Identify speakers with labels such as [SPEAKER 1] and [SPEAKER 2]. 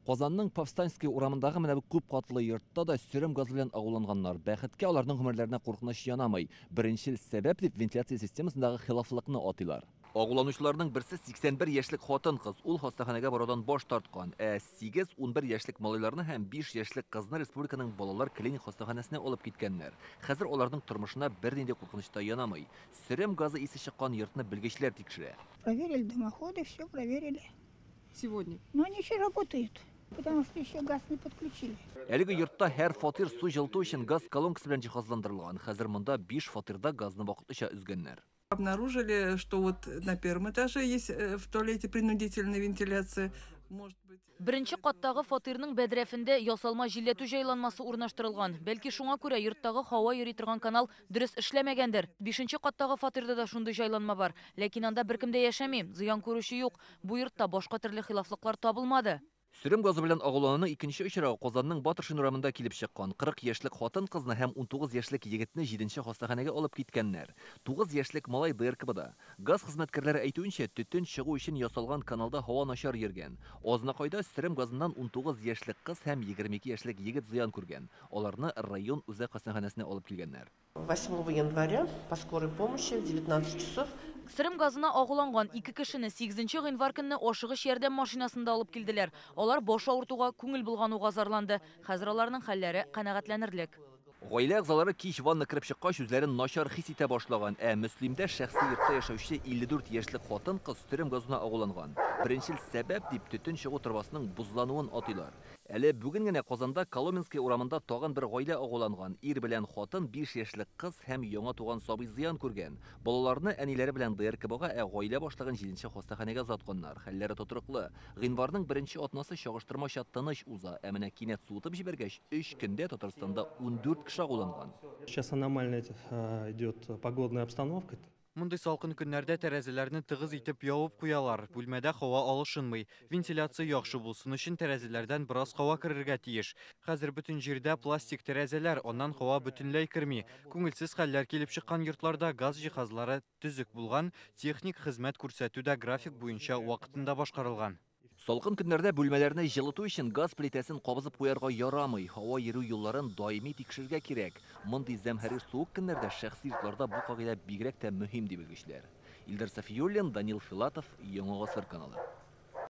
[SPEAKER 1] Казанның Повстанский урамындагы менә бу күп катлы йортта да сөрем газы белән агуланганнар. Бәхеткә, аларның гомерләренә куркыныч янамый. Беренчел сәбәп дип вентиляция системасындагы хилафлыкны атыйлар. Агуланучыларның берсе 81 яшьлек хатын-кыз. Ул хастаханәгә барудан баш тарткан. Ә 8-11 яшьлек малайларны һәм 5 яшьлек кызны республиканың балалар клиник хастаханәсенә алып киткәннәр. Хәзер аларның тормышына бернинди куркыныч та янамый. Сөрем газы исе чыккан йортны белгечләр тикшерә.
[SPEAKER 2] Проверили дымоходы, все проверили.
[SPEAKER 3] Сегодня.
[SPEAKER 2] Но они еще работают, потому что еще газ не подключили.
[SPEAKER 1] Әлеге йортта һәр фатир су җылыту өчен газ колонкасы белән җиһазландырылган. Хәзер монда 5 фатирда газны вакытлыча өзгәннәр.
[SPEAKER 3] Обнаружили, что вот на первом этаже есть в туалете принудительная вентиляция. Может быть.
[SPEAKER 4] Беренче каттагы фатирның бәдрәфендә ясалма җилләтү җайланмасы урнаштырылган. Бәлки, шуңа күрә йорттагы һава йөри торган канал дөрес эшләмәгәндер. Бишенче каттагы фатирда да шундый җайланма бар. Ләкин анда беркем дә яшәми, зыян күрүче юк. Бу йортта башка төрле хилафлыклар табылмады.
[SPEAKER 1] Сөрем газы белән агулануның икенче очрагы Казанның Батыршин урамында килеп чыккан. 40 яшьлек хатын-кызны һәм 19 яшьлек егетне 7нче хастаханәгә алып киткәннәр. 9 яшьлек малай ДРКБда. Газ хезмәткәрләре әйтүенчә, төтен чыгу өчен ясалган каналда һава начар йөргән. Азнакайда сөрем газыннан 19 яшьлек кыз һәм 22 яшьлек егет зыян күргән. Аларны район үзәк хастаханәсенә алып килгәннәр.
[SPEAKER 5] 8 января по скорой помощи в 19 часов.
[SPEAKER 4] Сөрем газына агуланган ике кешене 8 гыйнвар көнне ашыгыч ярдәм машинасында алып килделәр. Алар баш авыртуга, күңел болгануга зарланды. Хәзер аларның хәлләре канәгатьләнерлек.
[SPEAKER 1] Гаилә әгъзалары кич ванна кереп чыккач, үзләрен начар хис итә башлаган. Ә Мөслимдә шәхси йортта яшәүче 54 яшьлек хатын-кыз сөрем газына агуланган. Беренчел сәбәп дип төтен чыгу торбасының бозлануын атыйлар. Әле бүген генә Казанда Коломенский урамында тагын бер гаилә агуланган. Ир белән хатын, 5 яшьлек кыз һәм яңа туган сабый зыян күргән. Балаларны әниләре белән ДРКБга, ә гаилә башлыгын 7нче хастаханәгә озатканнар. Хәлләре тотрыклы. Гыйнварның беренче атнасы чагыштырмача тыныч уза. Ә менә кинәт суытып җибәргәч, 3 көндә Татарстанда 14 кеше агуланган.
[SPEAKER 6] Сейчас аномальная идет погодная обстановка.
[SPEAKER 7] Мондый салкын көннәрдә тәрәзәләрне тыгыз итеп ябып куялар. Бүлмәдә һава алышынмый. Вентиляция яхшы булсын өчен тәрәзәләрдән бераз һава керергә тиеш. Хәзер бөтен җирдә пластик тәрәзәләр, аннан һава бөтенләй керми. Күңелсез хәлләр килеп чыккан йортларда газ җиһазлары төзек булган, техник хезмәт күрсәтү дә график буенча вакытында башкарылган.
[SPEAKER 1] Салкын көннәрдә бүлмәләрне җылыту өчен газ плитәсен кабызып куярга ярамый. Һава йөрү юлларын даими тикшерергә кирәк. Мондый зәмһәрир суык көннәрдә шәхси йортларда бу кагыйдә бигрәк тә мөһим, ди белгечләр. Илдар Сафиуллин, Данил Филатов, Яңа Гасыр каналы.